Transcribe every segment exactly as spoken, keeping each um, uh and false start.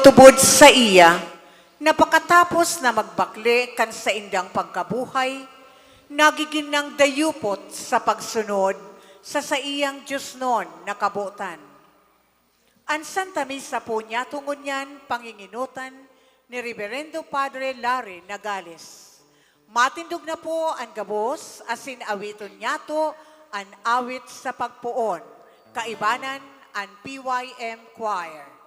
Lubod saiya, na pakatapos na magbakle kan saindang pagkabuhay, nagigin nang dayupot sa pagsunod sa saiyang diosnon na kabotan. An Santa Misa po niyato ngunyan pangingenotan ni Reberendo Padre Larry Nagales. Matindog na po an gabos asin awiton niyato an awit sa pagpoon, kaibanan an P Y M Choir.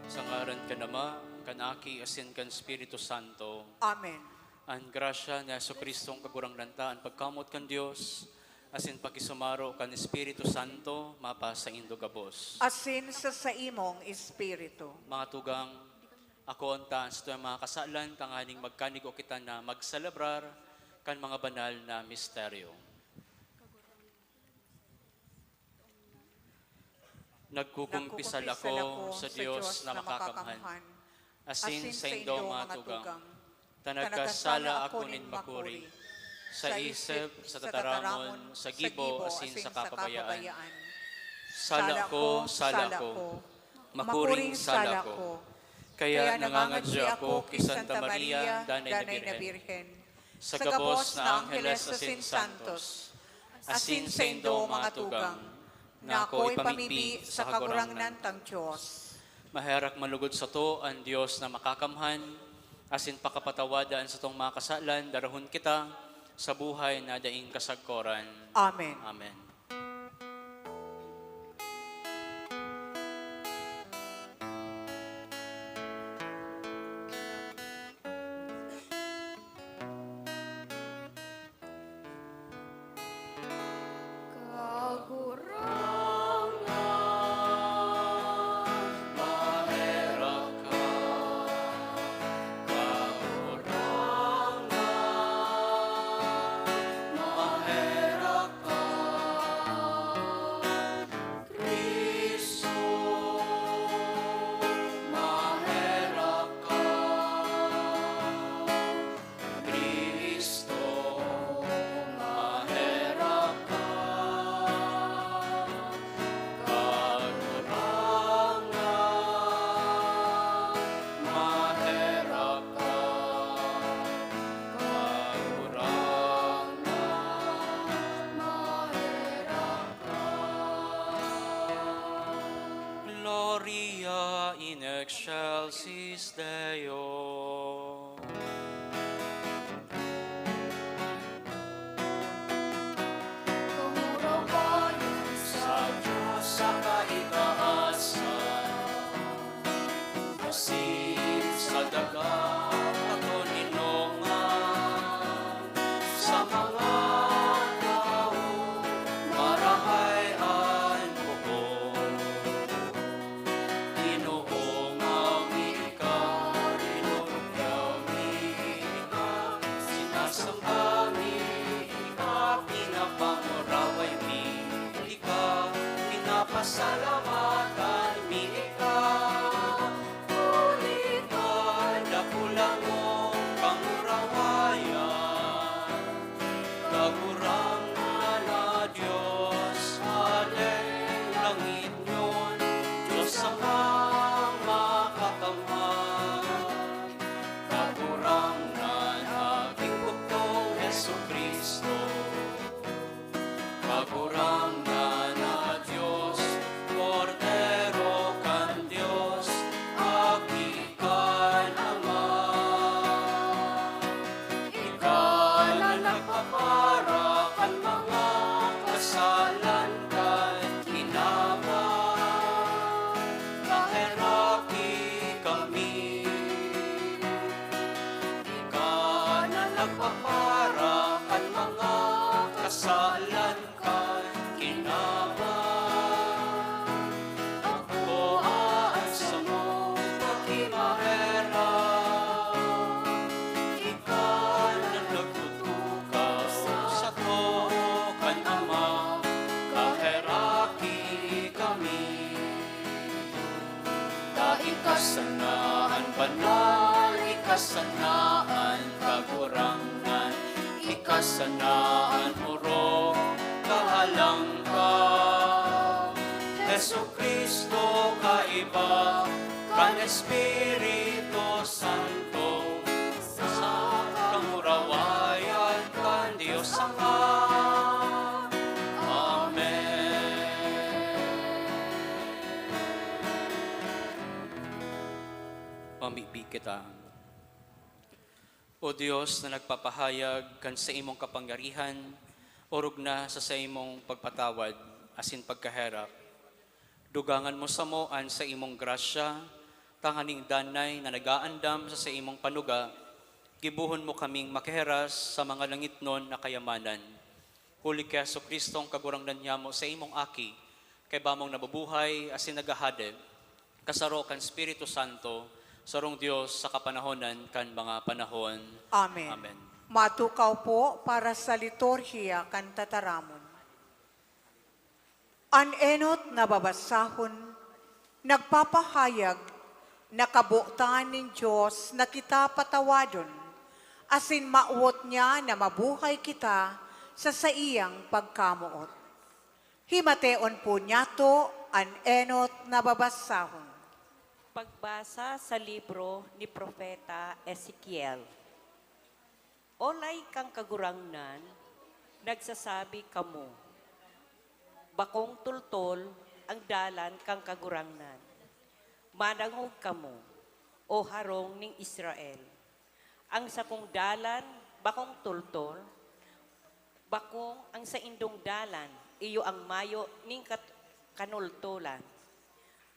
Sa ngaran kan Ama, kan Aki, asin kan Espiritu Santo. Amen. An grasya ni Jesu-Cristong Kagurangnan ta, an pagkamoot kan Dios, asin pakisumaro kan Espiritu Santo, mapasaindo gabos. Asin sa saimong espiritu. Mga tugang, akoon ta an satuyang mga kasalan tanganing magkanigo kita na magselebrar kan mga banal na misteryo. Nagkukumpisal ako sa Dios na makakamhan, asin saindo, mga tugang, ta nagkasala ako nin makuri, sa isip, sa tataramon, sa gibo, asin sa kapabayaan. Sala ko, sala ko, makuring sala ko. Kaya nangangadya ako ki Santa Maria, Danay na Birhen, Sa gabos na angheles asin santos, asin saindo, mga tugang, na ako ipamibi sa Kagurangnan tang Dios. Maherak man lugod sato an Dios na Makakamhan, asin pakapatawada an satong mga kasalan, darahon kita sa buhay na daing kasagkoran. Amen. Amen. Cristo, maherak ka. Cristo, maherak ka. Kagurangnan, maherak ka. Kagurangnan, maherak ka. Gloria in excelsis Deo. Kamurawayan sa Dios sa kaitaasan, asin sa daga katoninongan. Sa mga tawo marahay an buko. Ginoo, mawi ka, rinurugyaw mi ika, sinasamba mi ika, pinapanguraway mi ika, pinapasalamatan mi ika. Huli kan dakulang mong kamurawayan, Kagurangnan na Dios, Hade langitnon, Dios Amang Makakamhan. Kagurangnan, Haging Bugtong Jesu-Cristo. Kagurangnan na Dios, Kordero kan Dios, Aki kan Ama. Ika na nagpapara kan mga kasalan kan kinaban, kaheraki kami. Ika na nagpapara kan mga kasalan kan kinaban. Ako an samong pakimaherak. Ika na nagtutukaw sato kan Ama, kaheraki kami. Ta ika sana an banal, ika sana an Kagurangnan, ika sana an orog, kahalangkaw. Jesu-Cristo, kaiba kan Espiritu Santo, sa kamurawayan kan Dios Ama. Amen. Mamibi kita. O Dios na nagpapahayag kan saimong kapangyarihan, orog na sa saimong pagpatawad asin pagkaherak, dugangan mo samo an saimong grasya, tanganing danay na nag-aandam sa saimong panuga, gibohon mo kaming makihiras sa mga langitnon na kayamanan. Huli ki Jesu-Cristong Kagurangnan nyamo, saimong Aki, kaiba mong nabubuhay asin naghahade, kasaro kan Espiritu Santo, sarong Dios sa kapanahonan kan mga panahon. Amen. Amen. Matukaw po para sa liturhiya kan tataramon. An enot na babasahon nagpapahayag na kabotan nin Dios na kita patawadon, asin mawot niya na mabuhay kita sa saiyang pagkamoot. Himateon po niyato an enot na babasahon. Pagbasa sa libro ni Propeta Ezekiel. Olay kan Kagurangnan, nagsasabi kamo, "Bakong tultol an dalan kan Kagurangnan." Madangog kamo, O harong nin Israel. An sakong dalan bakong tultol, bakong an saindong dalan iyo an mayo nin kat-, kanultolan.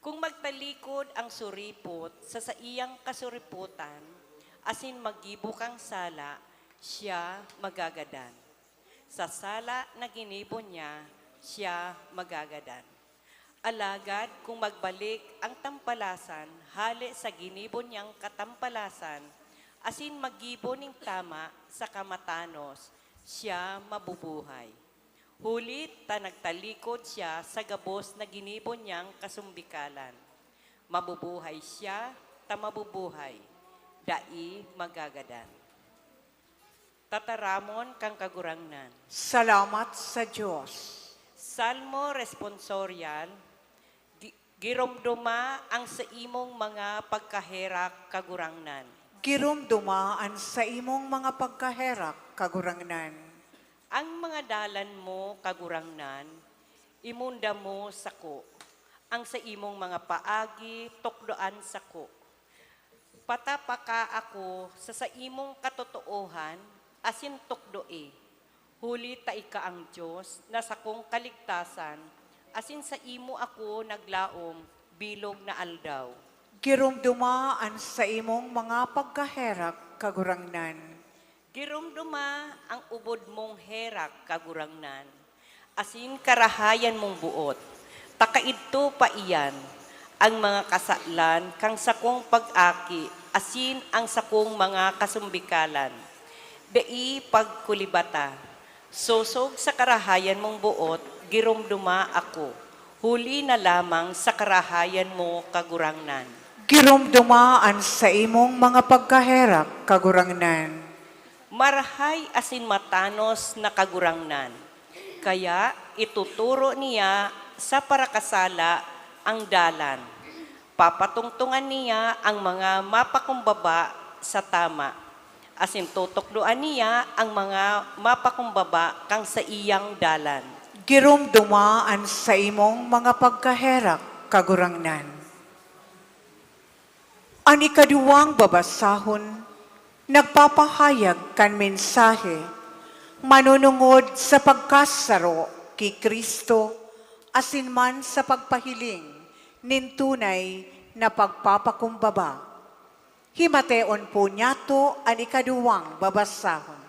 Kun magtalikod an suripot sa saiyang kasuripotan asin maggibo kan sala, siya magagadan. Sa sala na ginibo niya, siya magagadan. Alagad kun magbalik an tampalasan hale sa ginibo niyang katampalasan asin maggibo nin tama saka matanos, siya mabubuhay. Huli ta nagtalikod siya sa gabos na ginibo niyang kasumbikalan. Mabubuhay siya ta mabubuhay, dai magagadan. Tataramon kan Kagurangnan. Salamat sa Dios. Salmo Responsorial. Gi-, giromdoma ang saimong mga pagkaherak, Kagurangnan. Giromdoma an saimong mga pagkaherak, Kagurangnan. Ang mga dalan mo, Kagurangnan, imonda mo sako. Ang saimong mga paagi, tukdoan sako. Patapaka ako sa saimong katotoohan asin tukdoe, huli ta ika an Dios na sakong kaligtasan, asin saimo ako naglaom bilog na aldaw. Giromdoma an saimong mga pagkaherak, Kagurangnan. Giromdoma ang ubod mong herak, Kagurangnan, asin karahayan mong boot. Ta kaidto pa iyan, ang mga kasalan kan sakong pag-aki asin ang sakong mga kasumbikalan, dai pagkulibata. Sosog sa karahayan mong boot, giromdoma ako, huli na lamang sa karahayan mo, Kagurangnan. Giromdoma an saimong mga pagkaherak, Kagurangnan. Marahay asin matanos na Kagurangnan, kaya ituturo niya sa parakasala ang dalan. Papatungtongan niya ang mga mapakumbaba sa tama, asin tutukdoan niya ang mga mapakumbaba kan saiyang dalan. Giromdoma an saimong mga pagkaherak, Kagurangnan. An ikaduwang babasahon nagpapahayag kan mensahe manunungod sa pagkasaro ki Cristo asin man sa pagpahiling nin tunay na pagpapakumbaba. Himateon po niyato an ikaduwang babasahon.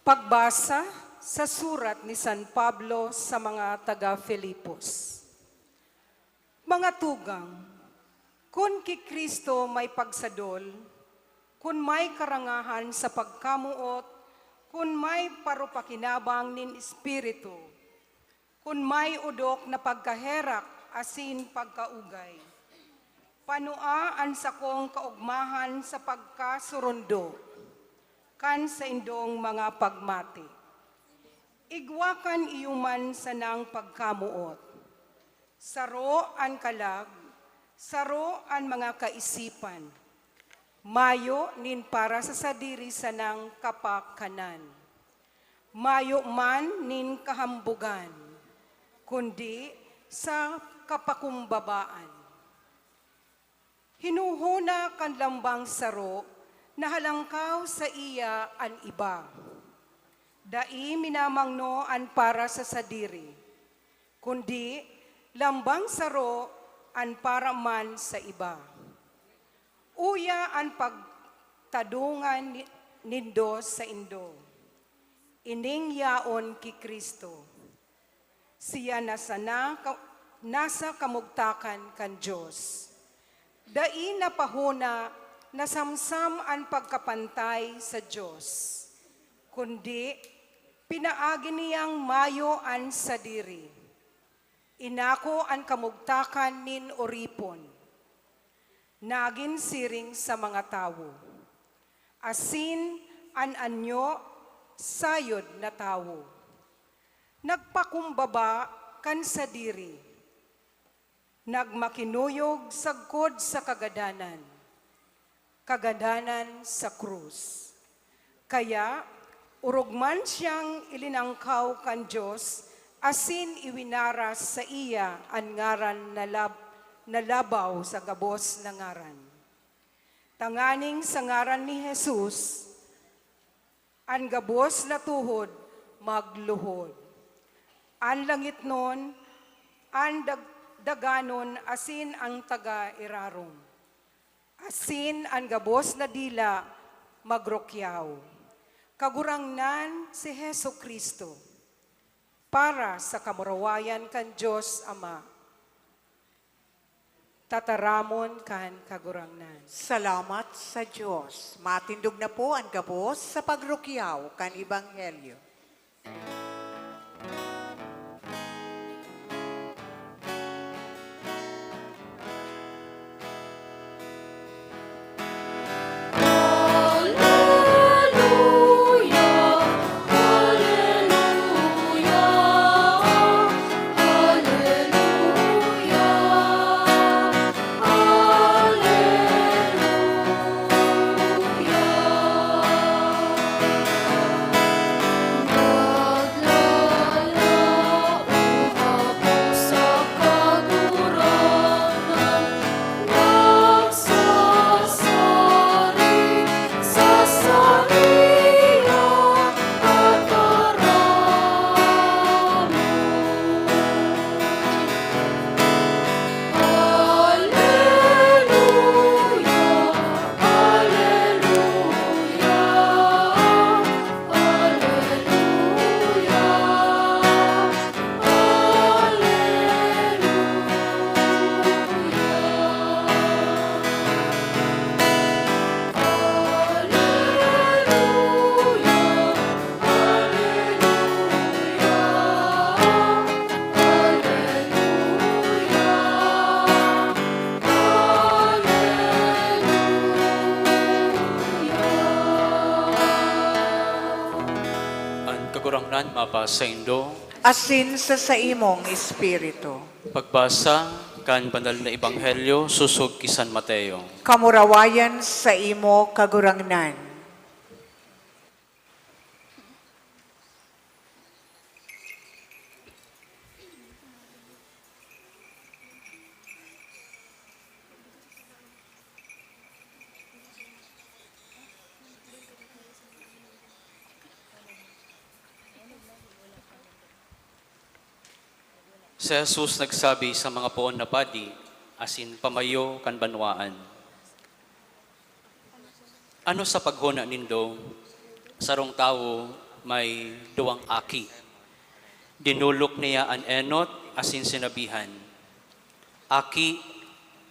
Pagbasa sa surat ni San Pablo sa mga taga Filipos. Mga tugang, kun ki Cristo may pagsadol, kun may karangahan sa pagkamoot, kun may parupakinabang nin Espiritu, kun may odok na pagkaherak asin pagkaugay, panua an sakong kaogmahan sa pagkasurundo kan saindong mga pagmati. Igwa kan iyo man sanang pagkamoot. Saro an kalag, saro an mga kaisipan. Mayo nin para sa sadiri sanang kapakanan. Mayo man nin kahambogan, kundi sa kapakumbabaan. Hinuhona kan lambang saro na halangkaw saiya an iba. Dai minamangno an para sa sadiri, kundi lambang saro an para man sa iba. Uya an pagtadongan ni-, nindo saindo. Ining yaon ki Cristo. Siya na sana ka-, nasa kamugtakan kan Dios. Dai na pahona na samsam an pagkapantay sa Dios, kundi pinaagi niyang mayo an sadiri. Inako an kamugtakan nin oripon. Nagin siring sa mga tawo, asin an anyo sayod na tawo. Nagpakumbaba kan sadiri. Nagmakinuyog sagkod sa kagadanan, kagadanan sa krus. Kaya, orog man siyang ilinangkaw kan Dios asin iwinaras saiya an ngaran na lab-, na labaw sa gabos na ngaran. Tanganing sa ngaran ni Jesus, an gabos na tuhod magluhod. An langitnon, an dag-, daganon asin an taga irarom, asin an gabos na dila magrukyaw. Kagurangnan si Jesu-Cristo, para sa kamurawayan kan Dios Ama, tataramon kan Kagurangnan. Salamat sa Dios. Matindog na po an gabos sa pagrukyaw kan Ebanghelyo. An Kagurangnan mapasaindo. Asin sa saimong espiritu. Pagbasa kan Banal na Ebanghelyo sosog ki San Mateo. Kamurawayan saimo, Kagurangnan. Si Jesus nagsabi sa mga poon na padi asin pamayo kan banwaan, "Ano sa paghona nindo? Sarong tawo may duwang aki. Dinolok niya an enot asin sinabihan, 'Aki,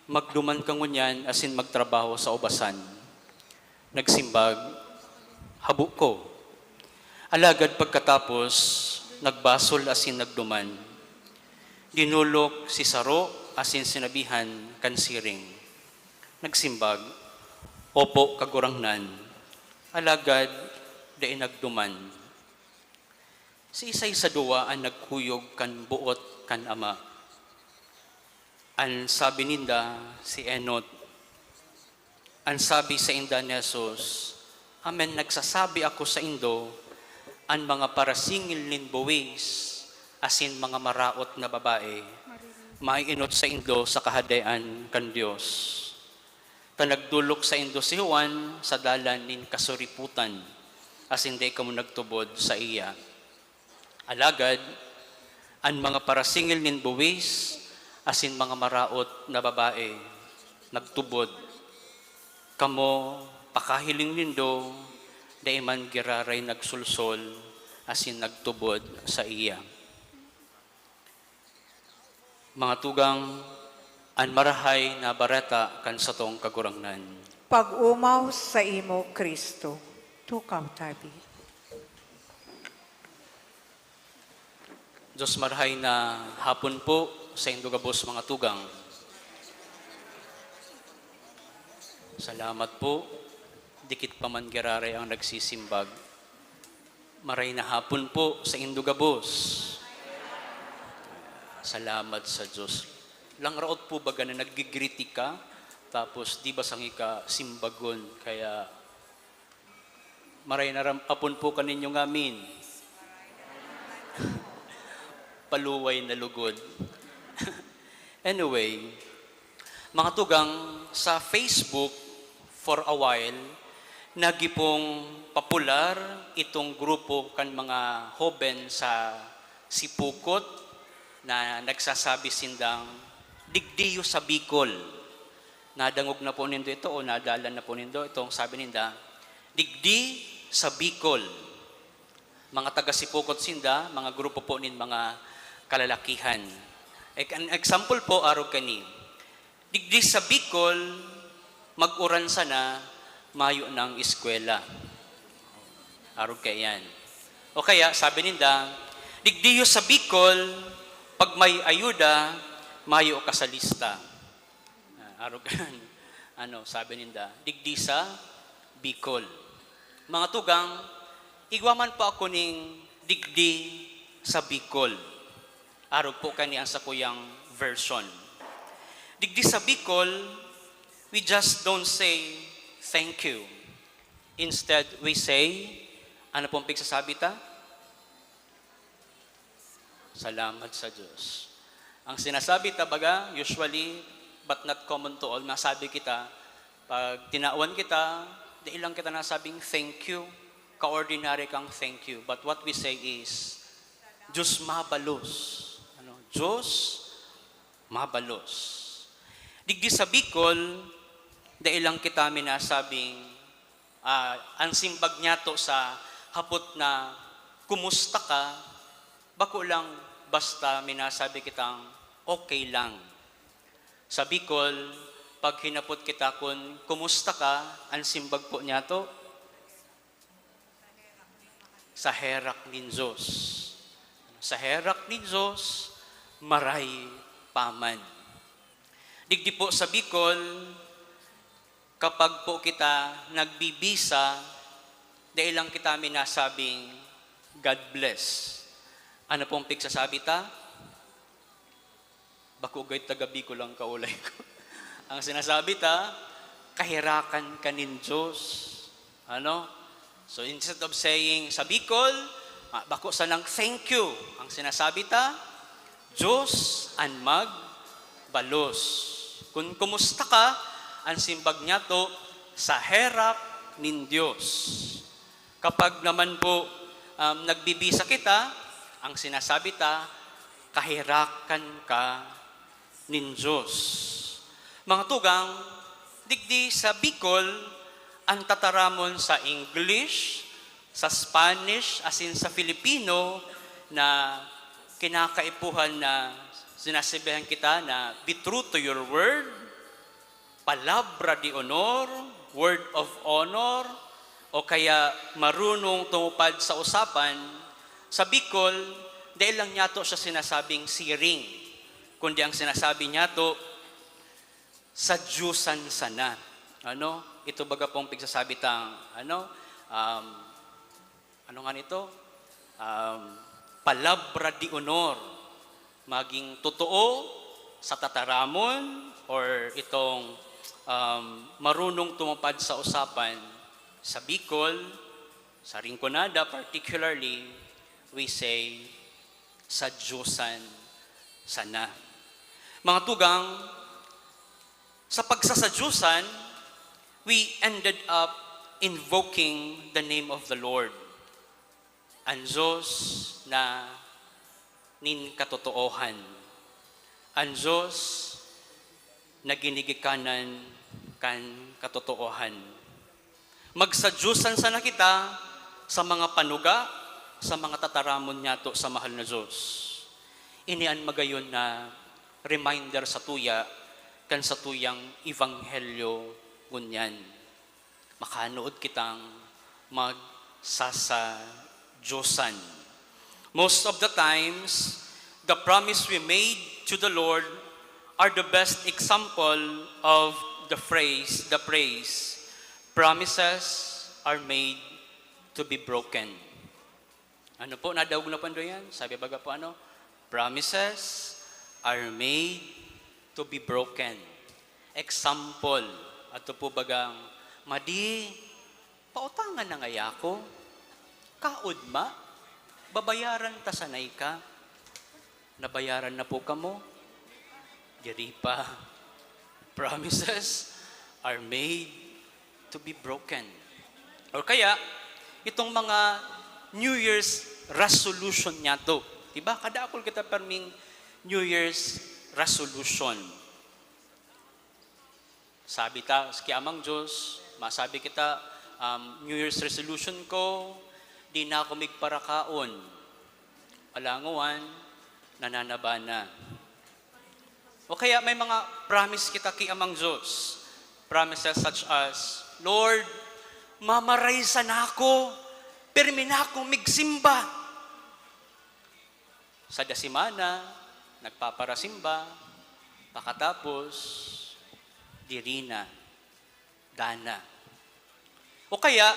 magduman ka ngunyan asin magtrabaho sa ubasan.' Nagsimbag, 'Habo ko.' Alagad pagkatapos, nagbasol asin nagduman. Dinolok si saro asin sinabihan kan siring. Nagsimbag, 'Opo, Kagurangnan.' Alagad dai nagduman. Siisay sa duwa an nagkuyog kan boot kan ama?" An sabi ninda, "Si Enot." An sabi sainda ni Jesus, "Amen, nagsasabi ako saindo, an mga parasingil nin buwis asin mga maraot na babae, maeenot saindo sa Kahadean kan Dios. Ta nagdolok saindo si Juan sa dalan nin kasuripotan, asin dai kamo nagtubod saiya. Alagad an mga parasingil nin buwis asin mga maraot na babae nagtubod. Kamo, pakahiling nindo, dai man giraray nagsolsol asin nagtubod saiya." Mga tugang, an Marahay na Bareta kan satong Kagurangnan. Pag-omaw saimo, Cristo. Tukaw tabi. Diyos, marahay na hapon po saindo gabos, mga tugang. Salamat po. Dikit pa man giraray ang nagsisimbag. Maray na hapon po saindo gabos. Salamat sa Diyos. Langraot po baga na naggi-greet ka, tapos di ba sangi ka simbagon, kaya Maray na ram-, apon po kaninyo ngamin. Paluway na lugod. Anyway, mga tugang, sa Facebook, for a while, nagipong popular itong grupo kan mga hoben sa Sipocot na nagsasabi sindang, "Digdi yo sa Bicol." Nadangog na po nindo ito o nadalan na po nindo itong sabi ninda, "Digdi sa Bicol." Mga taga Sipocot sinda, mga grupo po nin mga kalalakihan. Ek-, an example po, arog kani, digdi sa Bicol, mag-uran sana, mayo nang eskwela. Arog kaiyan. O kaya, sabi ninda, "Digdi yo sa Bicol, pag may ayuda, mayo ka sa lista." Ah, arog kan, ano, sabi ninda, "Digdi sa Bicol." Mga tugang, igwa man po ako ning digdi sa Bicol. Arog po kani ang sakuyang version. Digdi sa Bicol, we just don't say, "Thank you." Instead, we say, ano pong pigsasabi ta? Salamat sa Diyos. Ang sinasabi ta, baga, usually, but not common to all, masabi kita, pag tinawan kita, dai lang kita nasabing, "Thank you." Ka-ordinary kang "Thank you." But what we say is, "Diyos mabalos." Ano? "Diyos mabalos." Digdi sa Bicol, dai lang kita minasabing, ah, ang simbag niyato sa hapot na, "Kumusta ka?" Bako lang basta minasabi kitang, "Okay lang." Sa Bicol, pag hinapot kita kun, "Kumusta ka?" ang simbag po niyato, "Sa herak nin Diyos." Sa herak nin Diyos, maray pa man. Digdi po sa Bicol, kapag po kita nagbibisa, dai lang kita minasabing, "God bless." Ano pong pigsasabi ta? Bako gayod taga Bicol ang kaulay ko. Ang sinasabi ta, "Kaherakan ka nin Diyos." Ano? So, instead of saying sa Bicol, ah, bako sanang "Thank you." Ang sinasabi ta, "Diyos an magbalos." Kun kumusta ka, ang simbag niyato, "Sa herak nin Diyos." Kapag naman po, um, nagbibisa kita, ang sinasabi ta, "Kaherakan ka nin Diyos." Mga tugang, digdi sa Bicol, ang tataramon sa English, sa Spanish, asin sa Filipino na kinakaipuhan na sinasabihan kita na, "Be true to your word," palabra de honor, word of honor, o kaya marunong tumupad sa usapan, sa Bicol, dai lang niyato siya sinasabing siring, kundi ang sinasabi niyato, "Sa Diyosan sana." Ano? Ito baga pong pigsasabi tang, ano, um, ano nga nito? Um, palabra de honor. Maging totoo sa tataramon or itong, um, marunong tumupad sa usapan. Sa Bicol, sa Rinconada particularly, we say, "Sa Diyosan sana." Mga tugang, sa pagsasadyosan, we ended up invoking the name of the Lord. An Diyos na nin katotoohan. An Diyos na ginigikanan kan katotoohan. Magsadyosan sana kita sa mga panuga, sa mga tataramon niyato sa mahal na Diyos. Ini an magayon na reminder sa tuya kan sa tuyang ebanghelyo ngunyan. Makanood kitang magsasadyosan. Most of the times, the promise we made to the Lord are the best example of the phrase, the phrase, "Promises are made to be broken." Ano po, nadangog na po nindo yan? Sabi baga po, ano, "Promises are made to be broken." Example, ato po bagang madi Pautangan na ngaya ako? Kaod ma? Babayaran ta sanay ka? Nabayaran na po kamo? Diri pa. Promises are made to be broken. Or kaya, itong mga New Year's resolution niya to. Diba? Kadakul kita perming New Year's resolution. Sabi ta ki Amang Diyos, masabi kita, um, "New Year's resolution ko, di na ako migparakaon." Alangawan, nananaba na. O kaya may mga promise kita ki Amang Diyos. Promises such as, "Lord, mamaray sana ako, pirmi na akong migsimba." Sa dasimana, nagpaparasimba, pakatapos, diri na, dana. O kaya,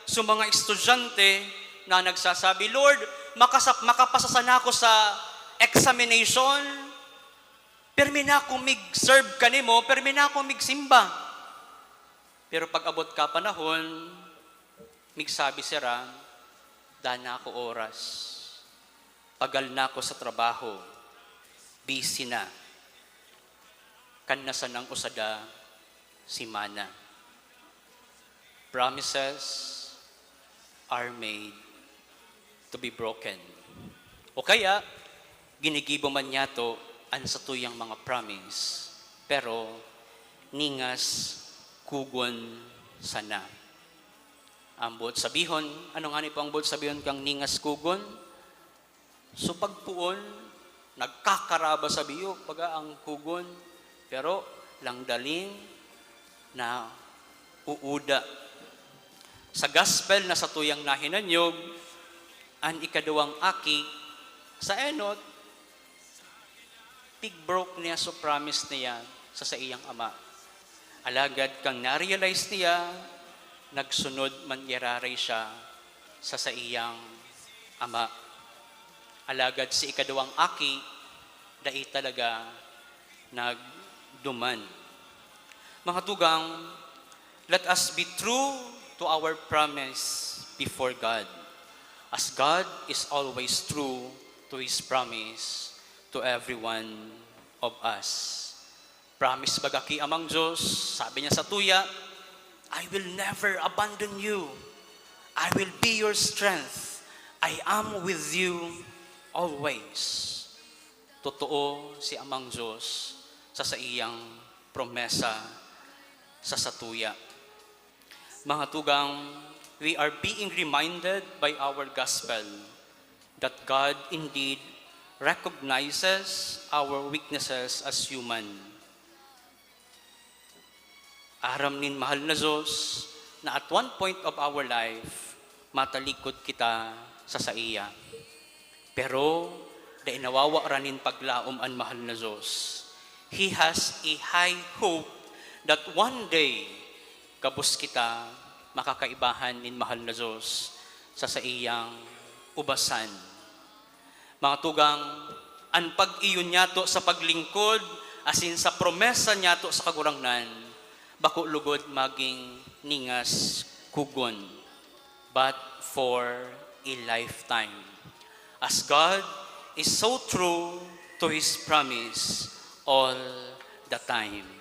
sa mga estudyante na nagsasabi, "Lord, makasap-, makapasa sana ako sa examination, pirmi na akong mig-serve kanimo, pirmi na akong migsimba." Pero pag-abot ka panahon, migsabi sira, "Dana ako oras. Pagal na ako sa trabaho. Busy na. Kan na sanang usada simana." Promises are made to be broken. O kaya, ginigibo man niyato an satuyang mga promise, pero ningas kugon sana. Ang boot sabihon, ano ngani po ang boot sabihon kan ningas kugon? So, pagpoon, nagkakaraba sa biyo, baga ang kugon, pero langdaling na uuda. Sa gospel na satuyang nahinanyog, an ikaduwang aki, sa enot, pig-broke niya so promise niya sa saiyang ama. Alagad kan na-realize niya, nagsunod man giraray siya sa saiyang ama. Alagad si ikaduwang aki, dai talaga nagduman. Mga tugang, let us be true to our promise before God, as God is always true to His promise to every one of us. Promise baga ki Amang Diyos, sabi niya sa tuya, "I will never abandon you. I will be your strength. I am with you always." Totoo si Amang Diyos sa saiyang promesa sa satuya. Mga tugang, we are being reminded by our gospel that God indeed recognizes our weaknesses as human. Aram nin mahal na Diyos na at one point of our life, matalikod kita sa saiya. Pero dai nawawara nin paglaom an mahal na Diyos. He has a high hope that one day, gabos kita makakaibahan nin mahal na Diyos sa saiyang ubasan. Mga tugang, an pag-iyo niyato sa paglingkod asin sa promesa niyato sa Kagurangnan, bako lugod maging ningas kugon, but for a lifetime. As God is so true to His promise all the time.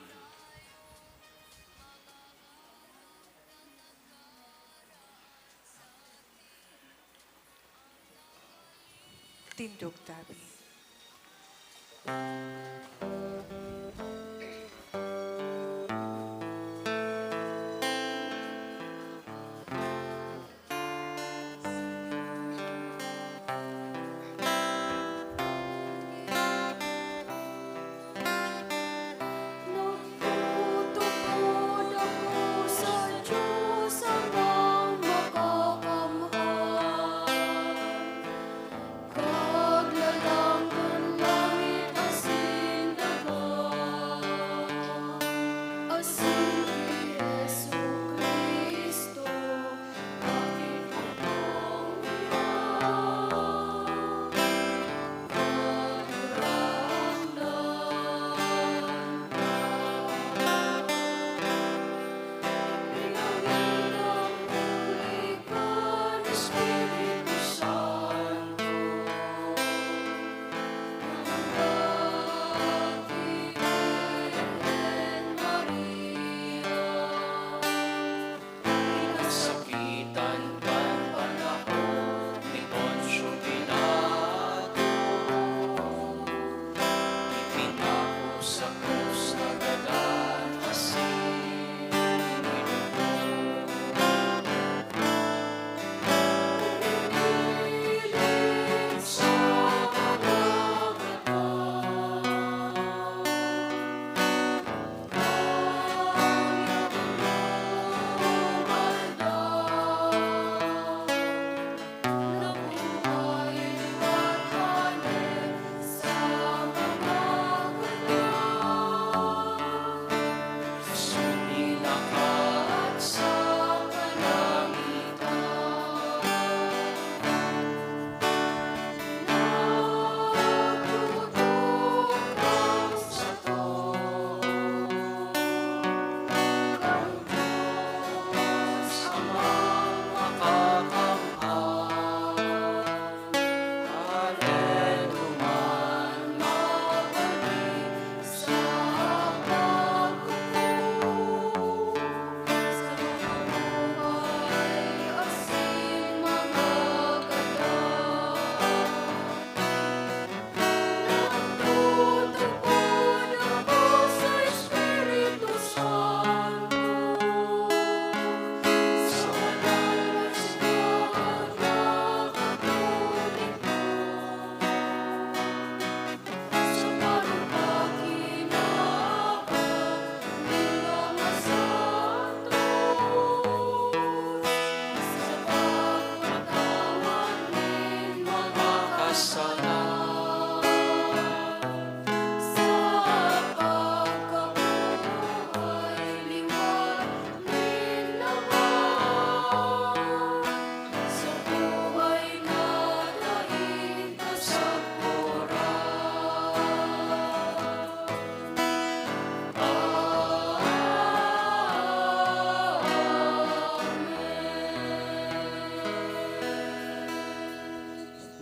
Tindog tabi.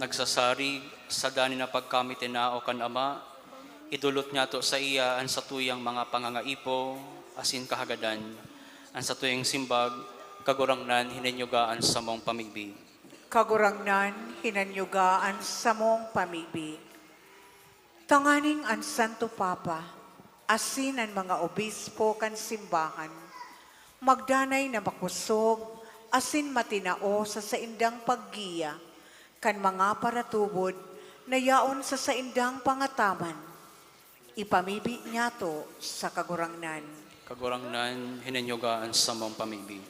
Nagsasarig, sa dani na pagkamitinao kan Ama, idolot niyato saiya an satuyang mga pangangaipo asin kahagadan. An satuyang simbag, Kagurangnan, hinanyuga an samong pamibi. Kagurangnan, hinanyuga an samong pamibi. Tanganing an Santo Papa asin an mga obispo kan simbahan magdanay na makosog asin matinao sa saindang paggiya kan mga paratubod na yaon sa saindang pangataman. Ipamibi niyato sa Kagurangnan. Kagurangnan, hinanyuga an samong pamibi.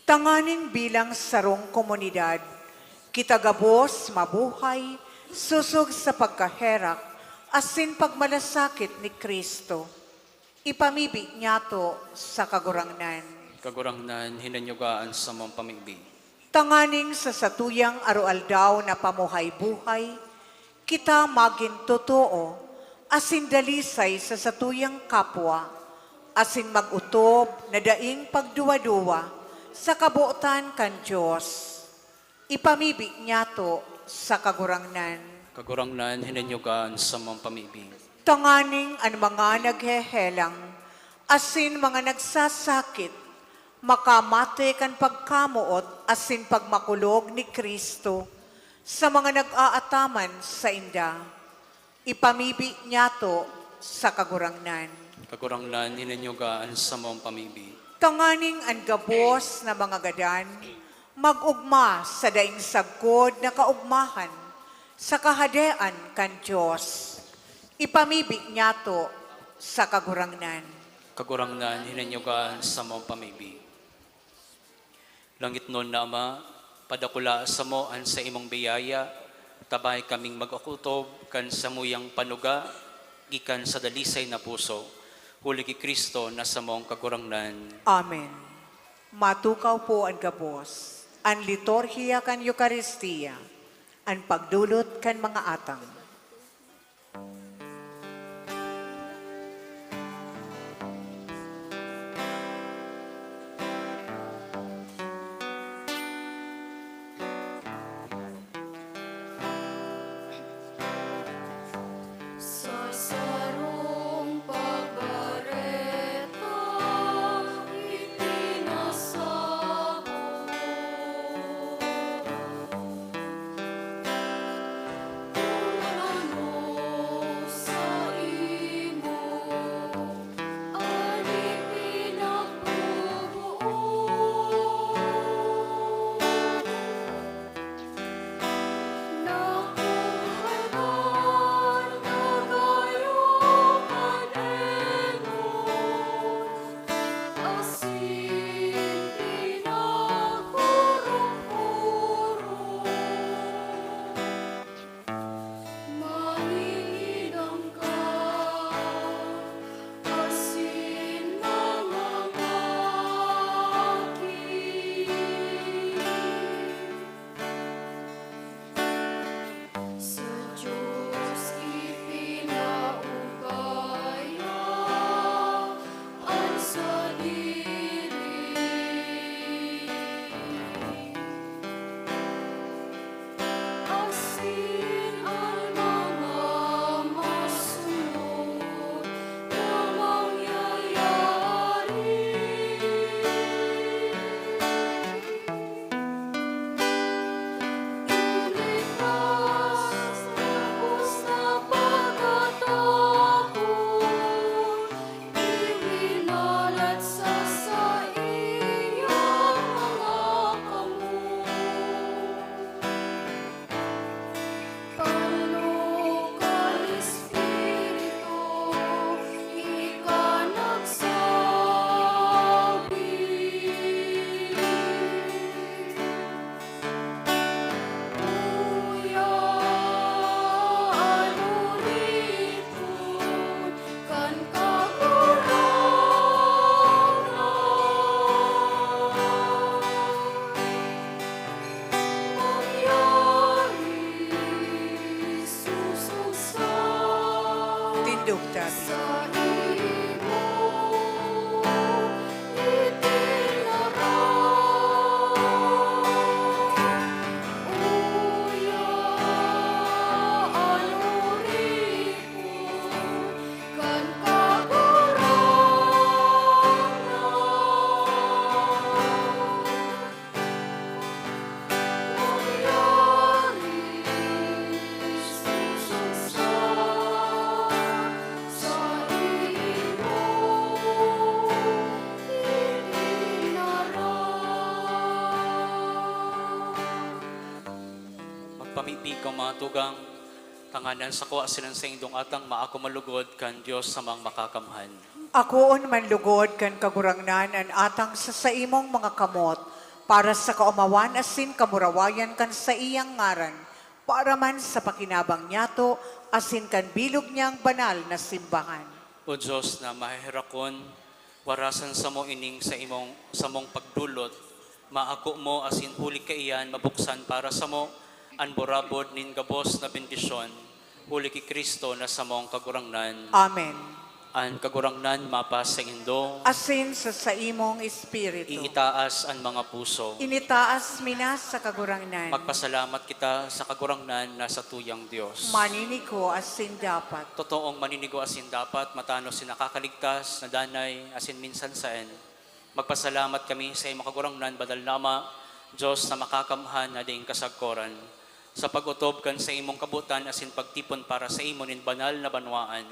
Tanganing bilang sarong komunidad, kita gabos mabuhay sosog sa pagkaherak asin pagmalasakit ni Cristo. Ipamibi niyato sa Kagurangnan. Kagurangnan, hinanyuga an samong pamibi. Tanganing sa satuyang aroaldaw na pamuhay-buhay, kita magin totoo asin dalisay sa satuyang kapwa, asin mag-otob na daing pagduwa-duwa sa kabotan kan Dios. Ipamibi niyato sa Kagurangnan. Kagurangnan, hinanyuga an samong pamibi. Tanganing an mga naghehelang asin mga nagsasakit makamate kan pagkamoot asin pagmakulog ni Cristo sa mga nag-aataman sainda. Ipamibi niyato sa Kagurangnan. Kagurangnan, hinanyuga an samong pamibi. Tanganing an gabos na mga gadan mag-ogma sa daing sagkod na kaogmahan sa Kahadean kan Dios. Ipamibi niyato sa Kagurangnan. Kagurangnan, hinanyuga an samong pamibi. Langitnon na Ama, padakula samo an saimong biyaya, tabay kaming mag-otob kan samuyang panuga gikan sa dalisay na puso, huli ki Cristo na samong Kagurangnan. Amen. Matukaw po an gabos, an liturhiya kan Eukaristia, an pagdolot kan mga atang. Sa sarong pagbareta, ipinasabot. Kun ano saimo an ipinagboboot, nakuhanan na gayo kan enot, asin pinagkurong-kurong. Manginidang ka asin mangangaki. Sa Dios ipinaubaya an sadiri. Asin an mga masunod na mangyayari. Ilipas, tapos na pagkatapon, iwinalat sa saiyang mga kamot. Pano kan Espiritu ika nagsabi, "Uya an oripon kan Kagurangnan." Mangyari sosog sa Tindog tabi. Saimo itinaram. Uya Di ka matugang, tanganan sako asin an saindong atang maako malugod kan Dios Amang Makakamhan. Akoon man lugod kan Kagurangnan an atang sa saimong mga kamot, para sa kaomawan asin kamurawayan kan saiyang ngaran, para man sa pakinabang niyato asin kan bilog niyang banal na simbahan. O Dios na maheherakon, warasan samo ining sa imong samong pagdulot, maako mo asin huli kaiyan mabuksan para samo an burabod nin gabos na bendisyon, huli ki Cristo na samong Kagurangnan. Amen. An Kagurangnan mapasaindo. Asin sa saimong espiritu. Iitaas an mga puso. Initaas mi na sa Kagurangnan. Magpasalamat kita sa Kagurangnan na satuyang Dios. Maninigo asin dapat. Totoong maninigo asin dapat, matanos si nakakaligtas, na danay, asin minsan saen. Magpasalamat kami sa imo Kagurangnan, Banal na Ama, Dios na makakamhan na daing kasagkoran, sa pag-otob kan sa imong kabotan asin pagtipon para sa imo nin banal na banwaan.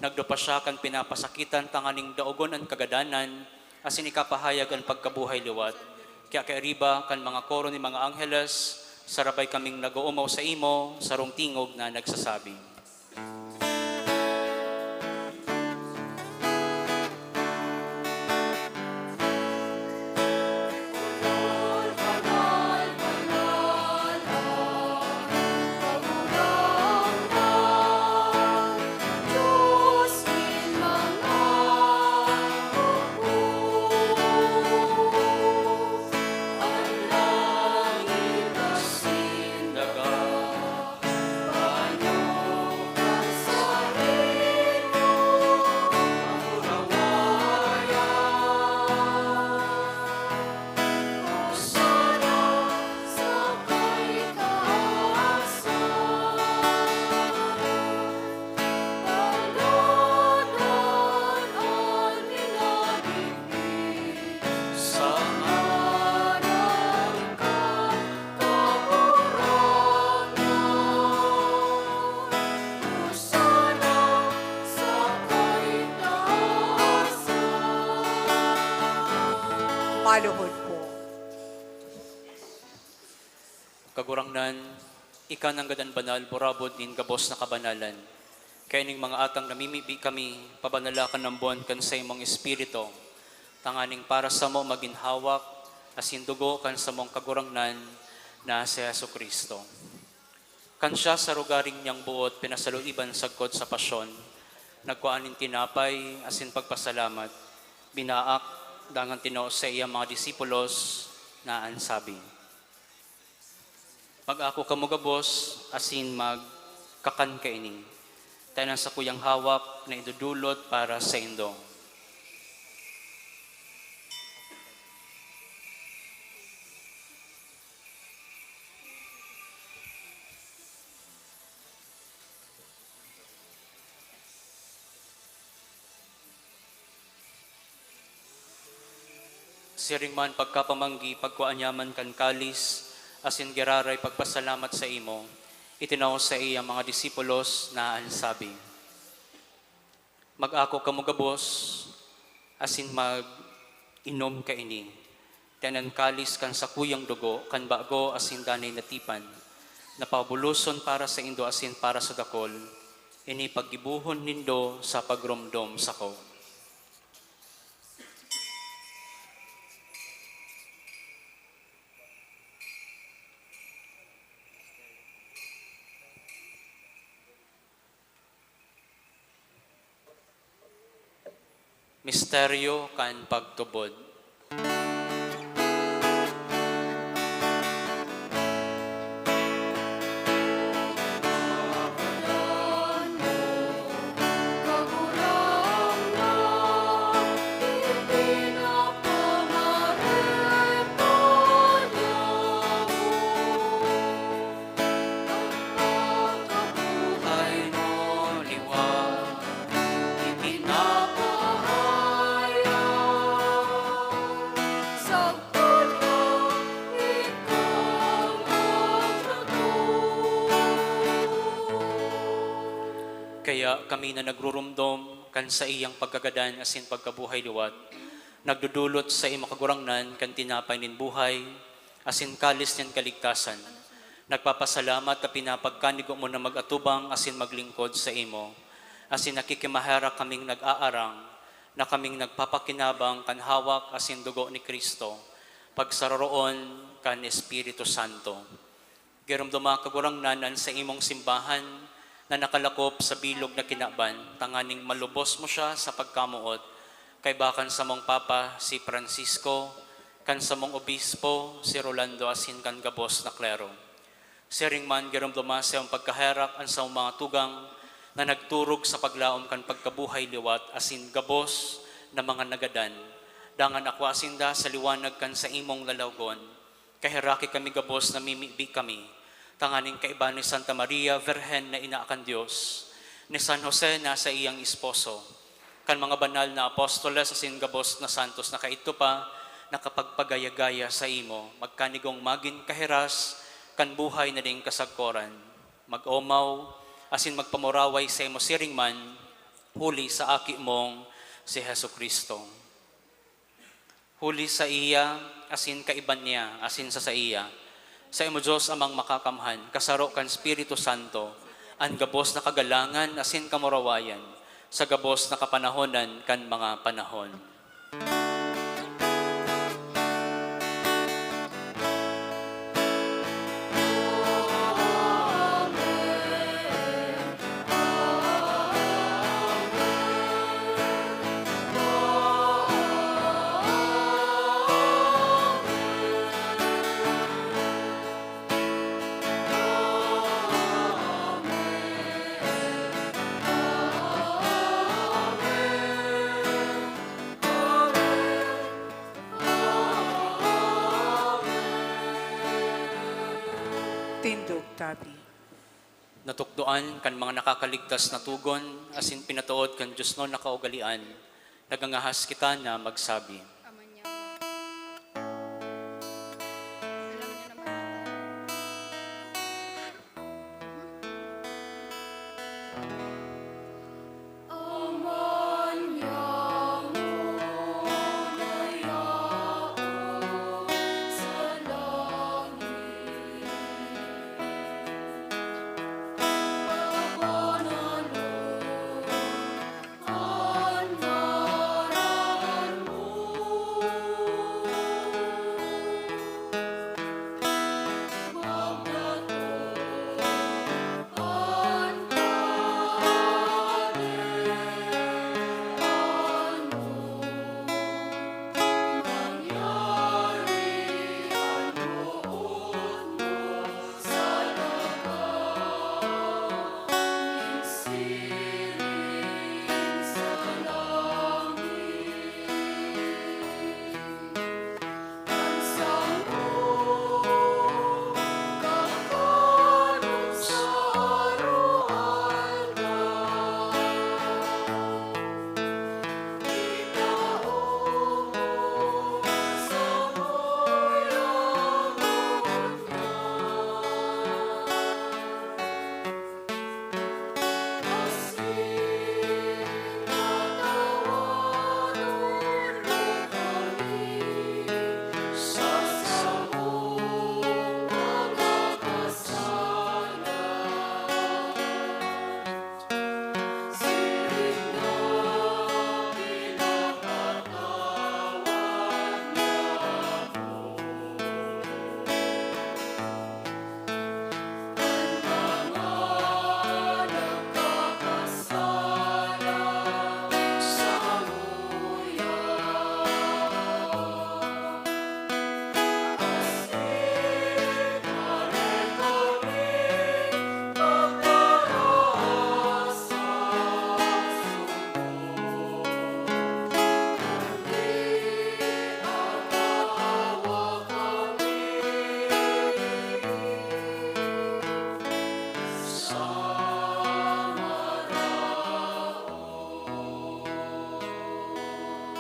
Nagdupa siya kan pinapasakitan tanganing daogon an kagadanan asin ikapahayag an pagkabuhay liwat. Kaya kairiba kan mga koro nin mga angheles, sarabay kaming nag-oomaw sa imo, sarong tingog na nagsasabi. Sa ngaran kan Kagurangnan, hosana sa kaitaasan. Maluhod po. Kagurangnan, ika nanggad an banal, burabod nin gabos na kabanalan. Kaya ning mga atang namimibi kami, pabanala kan ambon kan saimong Espiritu, tanganing para samo magin hawak asin dugo kan samong Kagurangnan na si Jesu-Cristo. Kan siya sa rogaring niyang boot pinasaluiban sagkod sa pasyon, nagkua nin tinapay asin pagpasalamat, binaak, dangan tinao sa iyang mga disipulos na an sabi, "Mag-ako kamo gabos asin magkakan kaini. Ta an sakuyang hawak na idodolot para saindo." Siring man pagkapamanggi, pagkua niya man kan kalis, asin giraray pagpasalamat sa imo, itinao sa iya mga disipulos na an sabi, "Mag-ako kamo gabos, asin mag-inom kaini. Ta an kalis kan sakuyang dugo, kan bago asin danay na tipan, na pabuloson para saindo asin para sa dakol, ini paggibohon nindo sa pagromdom sako." Misteryo kan pagtubod. Pagkabuhay mo liwat, ipinapahayag, sagkod na ikaw magtutubod. Kaya kami na nagrurumdom kan saiyang pagkagadan asin pagkabuhay liwat, nagdodolot sa imo Kagurangnan kan tinapay nin buhay, asin kalis nin kaligtasan. Nagpapasalamat ta pinapagkanigo mo na mag-atubang asin maglingkod saimo, asin nakikimaherak kaming nag-aarang na kaming nagpapakinabang kan hawak asin dugo ni Cristo, pagsaroroon kan Espiritu Santo. Giromdoma, Kagurangnan, an saimong simbahan na nakalakop sa bilog na kinaban, tanganing malubos mo siya sa pagkamoot, kaiba kan samong Papa, si Francisco, kan samong Obispo, si Rolando, asin kan gabos na klero. Siring man, giromdoma sa iyong pagkaherak an samong mga tugang na nagturog sa paglaom kan pagkabuhay liwat asin gabos na mga nagadan. Dangan akwa sinda sa liwanag kan saimong lalawgon. Kaheraki kami gabos, namimibi kami, tanganing kaiba ni Santa Maria, Birhen na ina kan Dios, ni San Jose na saiyang esposo, kan mga banal na apostoles asin gabos na santos na kaidto pa nakapagpagaya-gaya saimo, magkanigong magin kahiras kan buhay na daing kasagkoran. Mag-omaw asin magpamuraway saimo siring man, huli sa Aki mong si Jesu-Cristo. Huli saiya, asin kaiba niya, asin sa saiya, saimo Dios Amang Makakamhan, kasaro kan Espiritu Santo, an gabos na kagalangan asin kamurawayan, sa gabos na kapanahonan kan mga panahon. Tindog tabi. Natukdoan kan mga nakakaligtas na togon asin pinatood kan diosnon na kaugalean, nagangahas kita na magsabi.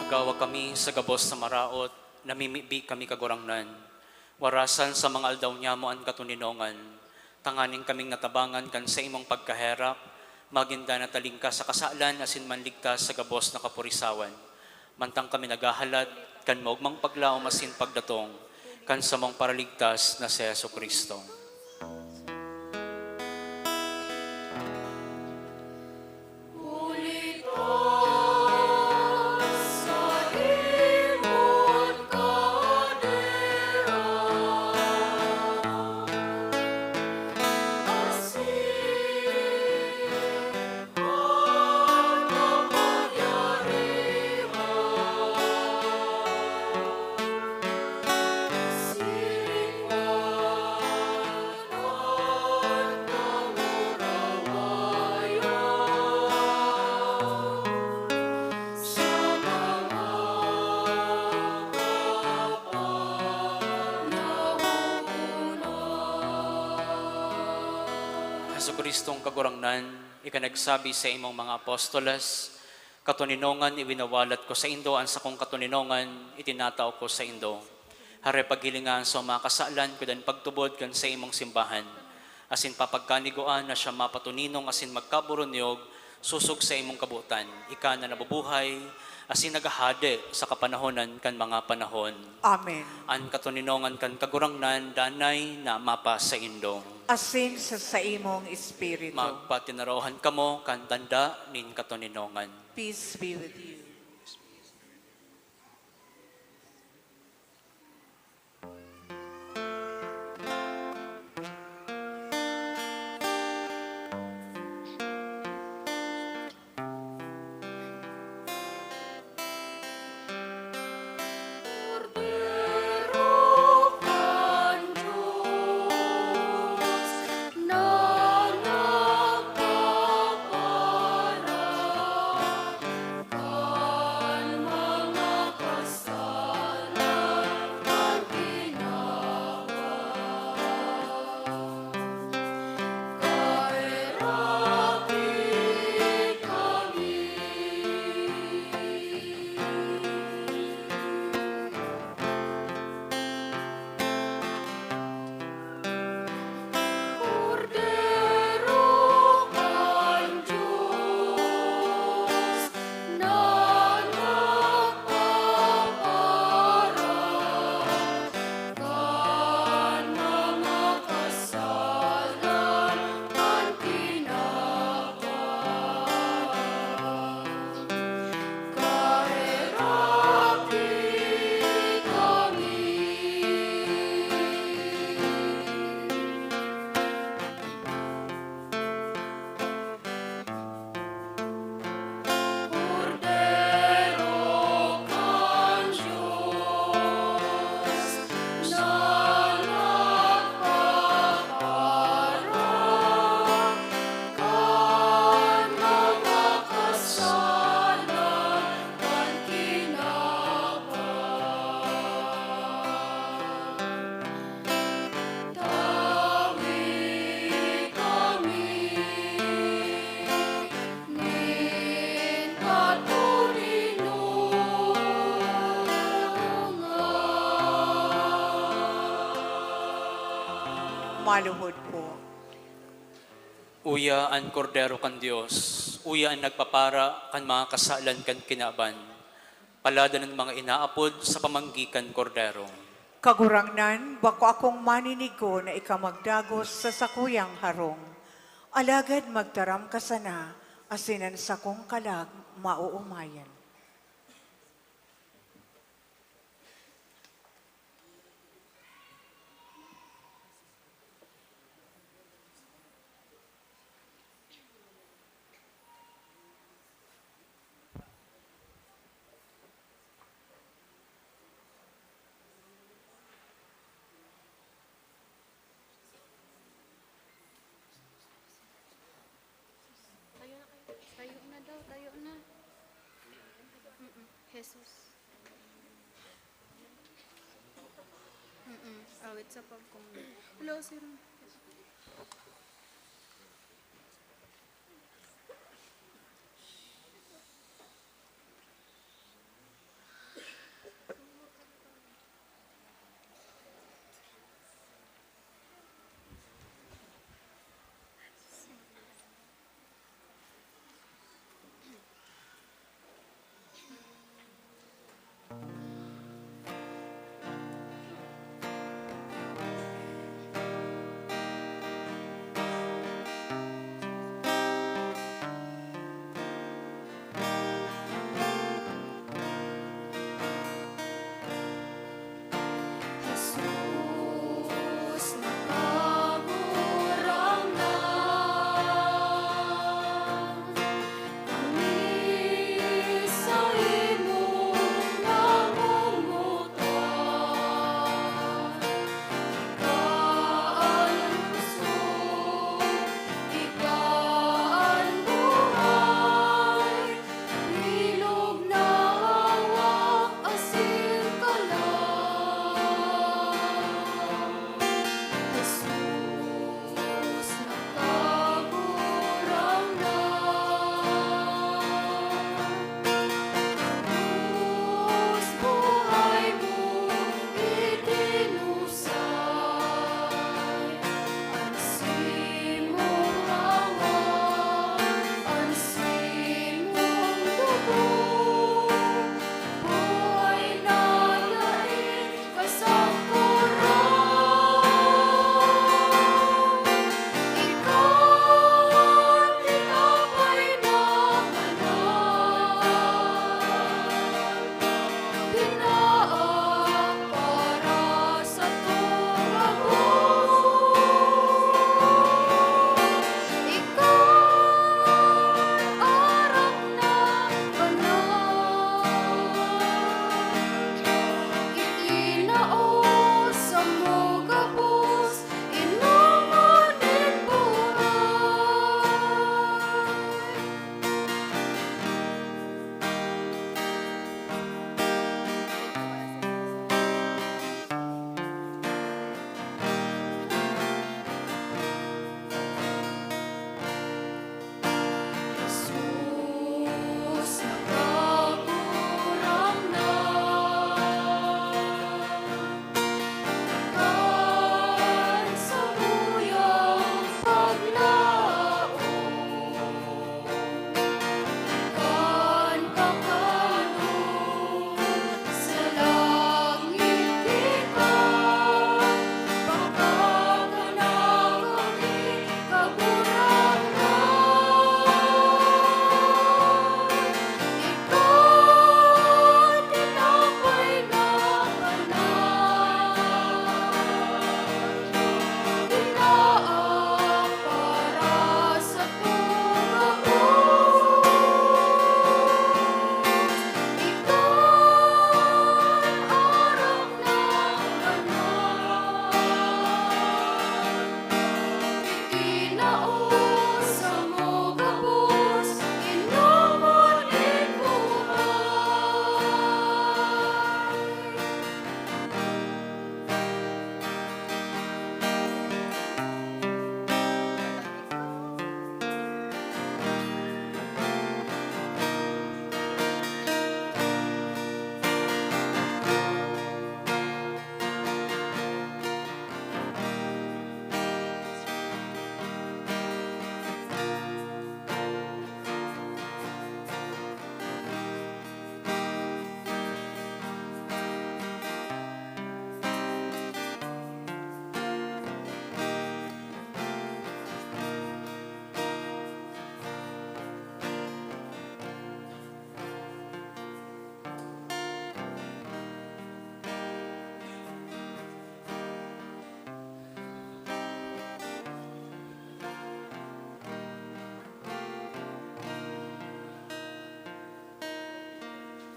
Agawa kami sa gabos na maraot, namimibi kami, Kagurangnan. Warasan sa mga aldaw nyamo an katoninongan, tanganing kaming natabangan kan saimong pagkaherak, magin danat na lingkas sa kasalan asin manligtas sa gabos na kapurisawan. Mantang kami naghahalat kan maogmang paglaom asin pagdatong kan samong Paraligtas na si Jesu-Cristo. Kristong Kagurangnan, ika nagsabi sa imong mga apostoles, "Katoninongan iwinawalat ko saindo, an sakong katoninongan itinatao ko saindo." Hare, paghilinga an saong mga kasalan, kudan pagtubod kan sa imong simbahan, asin papagkanigua na siya mapatoninong asin magkaburunyog sosog sa imong kabotan, ika na nabubuhay asin naghahade sa kapanahonan kan mga panahon. Amen. An katoninongan kan Kagurangnan danay na mapasaindo. Asin sa saimong espiritu. Magpatinarahan kamo kan tanda nin katoninongan. Peace be with you. Maluhod po. Uya an Kordero kan Dios, uya an nagpapara kan mga kasalan kan kinaban. Palad an mga inaapod sa pamanggi kan Kordero. Kagurangnan, bako akong maninigo na ika magdagos sa sakuyang harong. Alagad magtaram ka sana, asin an sakong kalag maoomayan. Tayo na kayo. Tayo na daw, tayo na. Mm-mm. Jesus. Mm-mm. Awit sa pagkong. Hello, sir.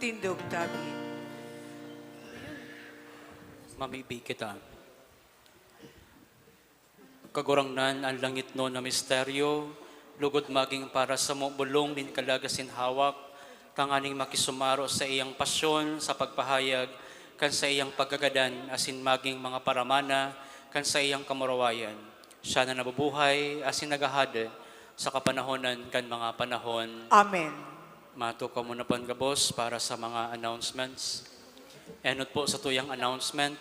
Tindog tabi. Mamibi kita. Kagurangnan, an langitnon na misteryo, lugod magin para samo bolong nin kalag asin hawak, tanganing makisumaro sa iyang pasyon sa pagpahayag kan saiyang pagkagadan asin magin mga paramana kan saiyang kamurawayan. Siya na nabubuhay asin naghahade sa kapanahonan kan mga panahon. Amen. Matukaw muna po an gabos para sa mga announcements. Enot po satuyang announcement.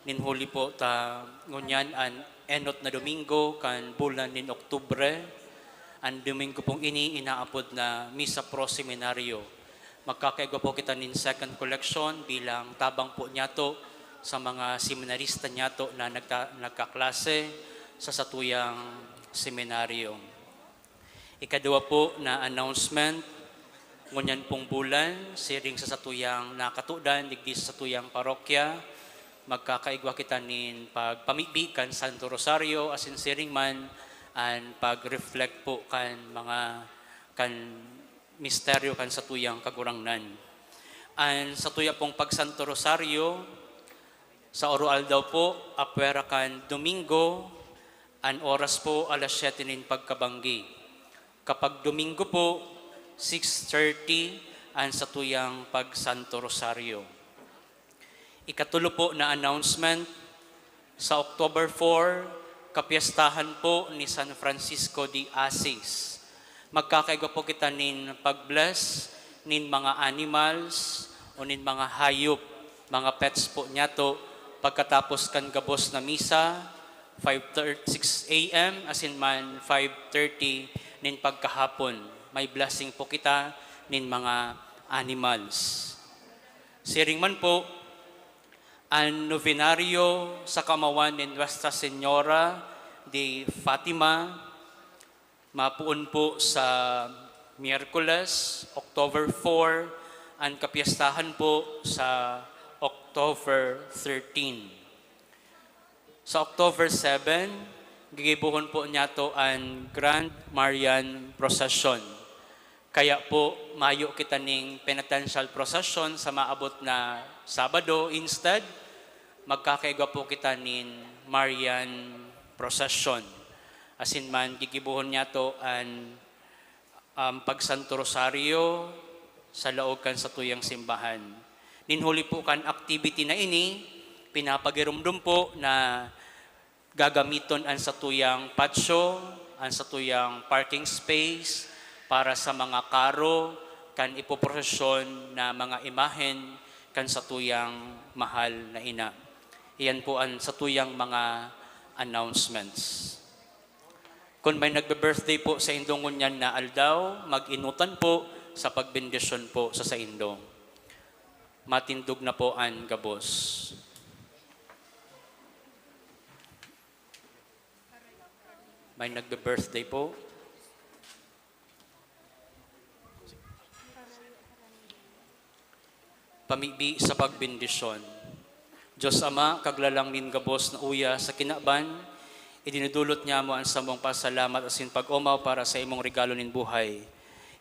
Nin huli po ta ngunyan an enot na Domingo kan bulan nin Oktubre. An Domingo pong ini inaapod na Misa Pro Seminario. Magkakaigwa po kita nin second collection bilang tabang po niyato sa mga seminarista niyato na nagta-, nagkaklase sa satuyang seminaryo. Ikaduwa po na announcement, ngunyan pong bulan, siring sa satuyang nakatodan digdi sa satuyang parokya, magkakaigwa kita nin pagpamibi kan Santo Rosario, asin siring man an pag-reflect po kan mga, kan misteryo kan satuyang Kagurangnan. An satuya pong pag-Santo Rosario, sa oroaldaw po, apwera kan Domingo, an oras po alas siyete nin pagkabanggi. Kapag Domingo po, six thirty an satuyang pag-Santo Rosario. Ikatulo po na announcement, sa October four, kapyestahan po ni San Francisco de Assis. Magkakaigwa po kita nin pag-bless nin mga animals o nin mga hayop, mga pets po niyato, pagkatapos kan gabos na misa, five thirty, six a m asin man five thirty nin pagkahapon. May blessing po kita nin mga animals. Siring man po, an novenario sa kamawan ni Nuestra Señora de Fatima, mapoon po sa Miyerkules, October four, an kapyestahan po sa October thirteen. Sa October seven, gigibohon po niyato an Grand Marian Procession. Kaya po, mayo kita ning penitential procession sa maabot na Sabado. Instead, magkakaigwa po kita nin Marian Procession. Asin man, gigibohon niyato an, um, pag-Santo Rosario sa laog kan satuyang simbahan. Nin huli po kan activity na ini, pinapagiromdom po na gagamiton an satuyang patio, an satuyang parking space para sa mga karo kan ipoprosesyon na mga imahen kan satuyang mahal na ina. Iyan po an satuyang mga announcements. Kun may nagbe-birthday po sa indo ngunyan na aldaw, mag-enotan po sa pagbendisyon po sa saindo. Matindog na po an gabos. May nagbe-birthday po. Pamibi sa pagbendisyon. Dios Ama, Kaglalang nin gabos na uya sa kinaban, idinudulot niamo an samong pasalamat asin pag-omaw para sa imong regalo nin buhay.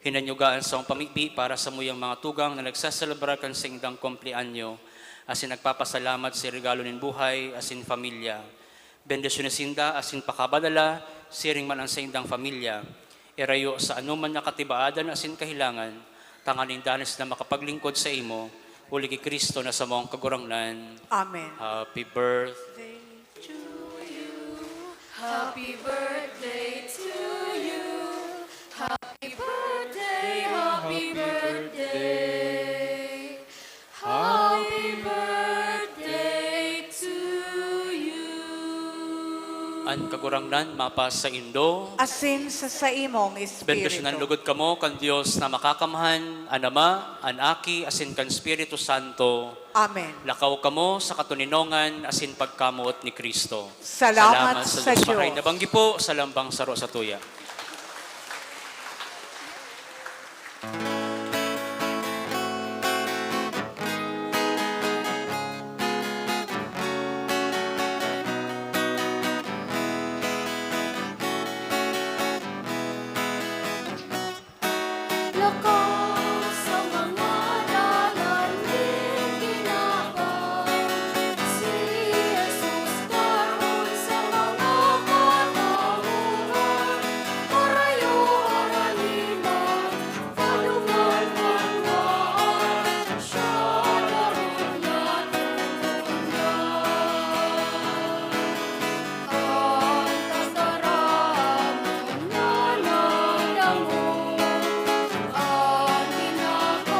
Hinanyuga an samong pamibi para samuyang mga tugang na nagseselebrar kan saindang kumpleanyo, asin nagpapasalamat sa regalo nin buhay asin pamilya. Bendisyonan sinda asin pakabadala siring man an saindang pamilya. Irayo sa anoman na katibaadan asin kahilangan, tanganing danay sinda makapaglingkod saimo, huli ki Cristo na samong Kagurangnan. Amen. Happy birth. Birthday to you. Happy birthday to you. Happy birthday, happy birthday. Happy birthday to you. An Kagurangnan mapasaindo. Asin sa saimong espiritu. Bendisyonan lugod kamo kan Dios na Makakamhan, an Ama, an Aki, asin kan Espiritu Santo. Amen. Lakaw kamo sa katoninongan asin pagkamoot ni Cristo. Salamat sa Dios. Maray na banggi po sa lambang saro satuya.